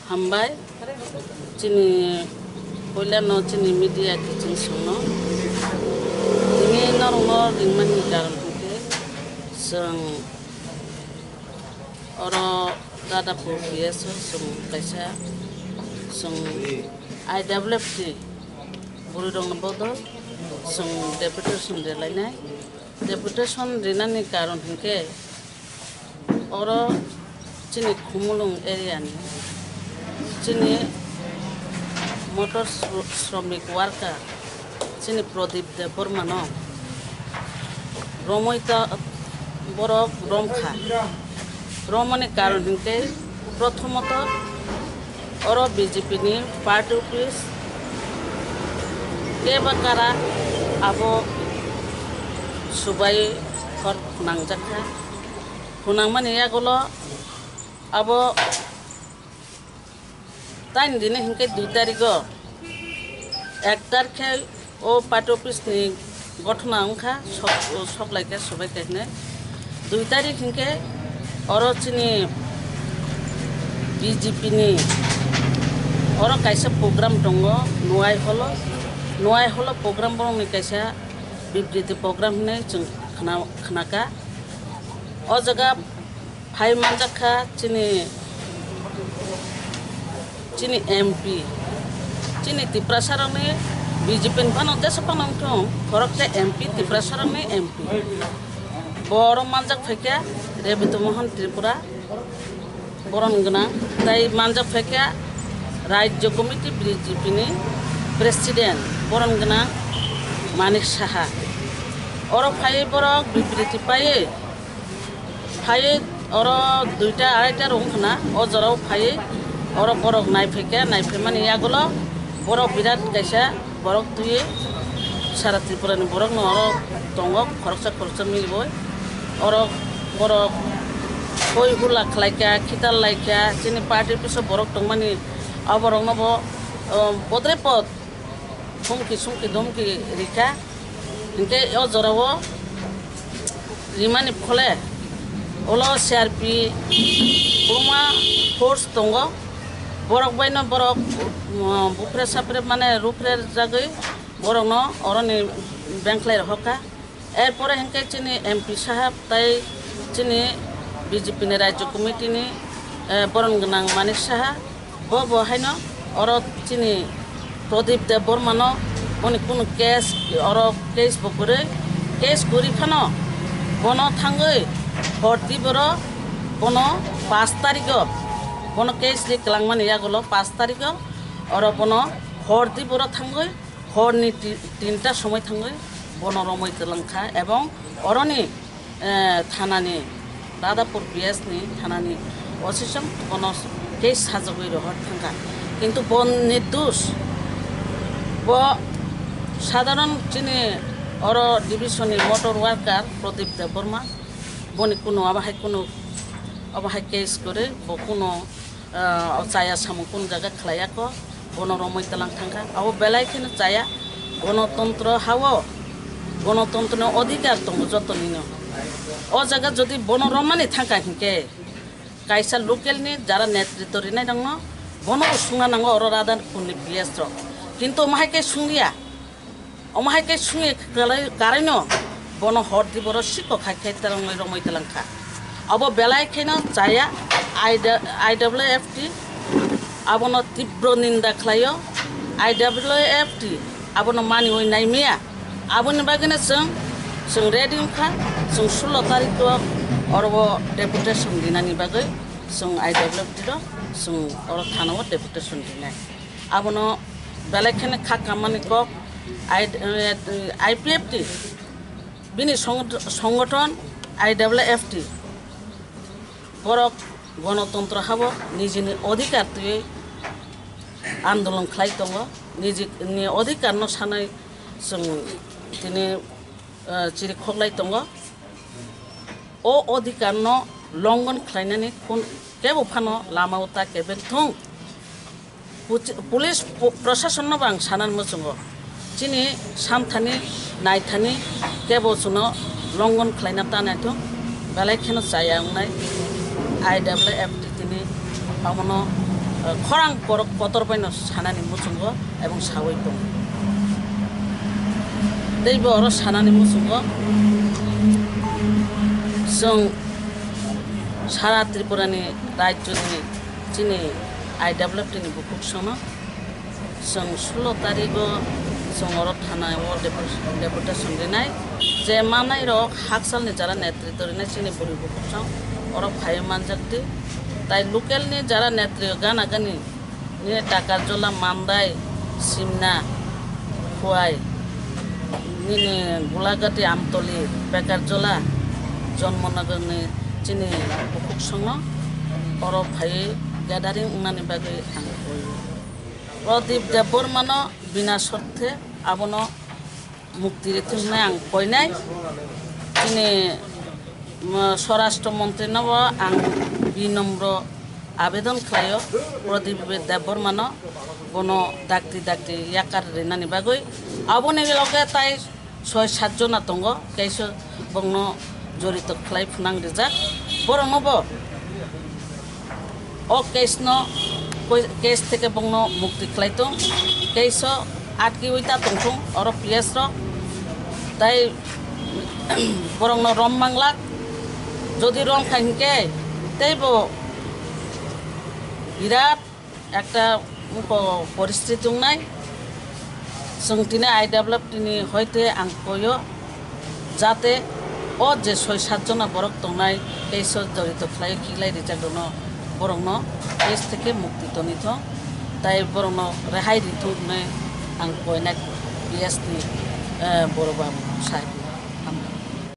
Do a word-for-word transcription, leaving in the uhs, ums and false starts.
Hambai, chini puila no chini media kiching songno. Tini norokno ringmani karon hwnkhe chwng oro Dadapur P S o chwng kaisa chwng I W F T bwrwi rokno bodo chwng deputation relainai. Deputation rinani karon hwnkhe oro chini Khumulwng area ni chini motor shro-, shramik worker chini Pradip Debbarma no romwi ta borok romkha. Romani karon hwnkhe prothomoto oro B J P ni party office kebakara abo subai khor phunangjakha. Phunangmani yagulo abo taini dini hwnkhe dui tarigo, ek tarikhe o party office ni gothona wngkha, sok, sok laikha, subai kha hinwi. Dui tarik hwnkhe oro chini B J P ni oro kaisa program tongo, Nuai Holo. Nuai Holo program borokni kaisa bibriti program hinwi chwng khna-, khnakha. O jaga phai manjakha chini, chini M P, chini Tiprasa rokni B J P ni phano jesa phano wngthung, khoroksa M P Tiprasa rokni M P. Bo oro manjak phaikha Rebito Mohan Tripura, boron gwnang, tai manjak phaikha Rajya Committee B J P ni President, boron gwnang Manik Saha. Oro phaiwi borok bibriti paiwi phaiwi oro duita araita rok wngkha na, o jorao phaiwi oro borok naiphaikha, naiphaimani yagulo borok birat kaisa borok twiwi sara Tripura ni borok no oro tongo, khoroksa khoroksa miliboi oro borok hoi hula khlaikha, khitar laikha, chini party office o borok tongmani aborok no bo, um, podre pod humki sumki dhumki rikha. Hinkhe o jorao rimani phole ulo C R P kwbangma force tongo, borok baino borok, um, bupre sapre mane rupre jagwi borokno oroni bengkhlai rohorkha. Erpore hinkhe chini M P sahab tai chini B J P ni Rajya Committee ni, eh, boron gwnang Manik Saha, bo bo haino oro chini Pradip Debbarma no boni kunu case, oro case bo kwrwi, case kwrwi phano bono thangwi hor tiboro bono pash tarigo bono case ri kwlangmani yagulo pash tarigo oro bono hor tiboro thangwi horni ti-, tinta somoi thangwi bono romwi twlangkha ebong oroni, eh, thanani, Dadapur P S ni thanani O C song bono case sajagwi rohor thangkha. Kintu bo nirdosh, bo sadharon chini oro division ni motor worker Pradip Debbarma, boni kuno abo hai kuno, abo hai case kwrwi, bo kuno, ah, o chaya samung kun jaga khlaiya kho, bono romwi twlang thangkha. Abo belai kheno chaya, gonotontro hao, gonotontro ni odhikar tongo jotonino. O jaga jodi bono romani thangkha hinkhe, kaisa local ni jara netritwo rinai rokno bono bo sungna nango oro Radanpur ni P S rok. Kintu omo hai khe sungliya. Omo hai khe sungwi kwlai-, karaino bono hor di boro sikok hai khe twlangwi romwi twlangkha. Abo belai kheno chaya I W F T, abono tibro ninda khlaio. I W F T abono maniwi naimiya. Aboni bagwino chwng, chwng ready wngkha, chwng sullo tarikh o oro o deputation rinani bagwi chwng I W F T rok chwng oro thana o deputation rinai. Abono belai kheno kha kamani kok I, eh, I P F T, bini song-, songothon I W F T, borok gonotontro habo nijini odhikar twiwi andolon khlai tongo, nijini odhikar no sanai chwng tini, eh, chiri khoklai tongo. O odhikar no longon khlainani kun kebo phano lama o ta kebeng thung. Puchi-, police po-, proshasonno bo ang sanani muchungo, chini samthani, naithani kebo chwngno longon khlaina ta naithung, belai kheno chaya wngnai I W F T tini abono, Khorang borok kotor baino sanani muchungo ebong sawi tongo. Teibo oro sanani muchungo chwng sara Tripurani rajyoni chini I W F T ni bukhuk sono chwng sulo tarigo chwng oro thana o depu-, deputation rinai je manai rok haksalni jara netri Rinai chini bwrwi bukhuk song oro phaiwi manjak di. Tai local ni jara netri gana gani nini Takarjola, Mandai, Simna, Khowai, nini Gulagati, Amtoli, Pekarjola, Jonmonagar ni chini bukhuk songno oro phaiwi gathering wngnani bagwi ang koi. Pradip Debbarma no bina sorthe abono mukti rithwng hwnwi ang koinai. Chini, mm, Swarashtra Montri no bo ang binamro abedon khlaio, Pradip Debbarma no bono dakti dakti yakar rinani bagwi. Aboni loge tai soi sat jona tongo, kaisa bongno jorito khlai phwnang rijak. Borokno bo o case no, koi-, case theke bongno mukti khlai tong, case o atkiwi ta tong thung oro P S rok, tai borokno rom manglak, jodi rom kha hinkhe teibo birat ekta po-, poristiti wngnai. Chwng tini I W F T ni hoite ang koyo, jate o je soi sat jona borok tongnai, tei so jorito khlai khiklai rijak rokno, borokno case theke mukti toni thung, tai borokno rehai ri thung hwnwi ang koinai P S ni, eh, borok babu sai.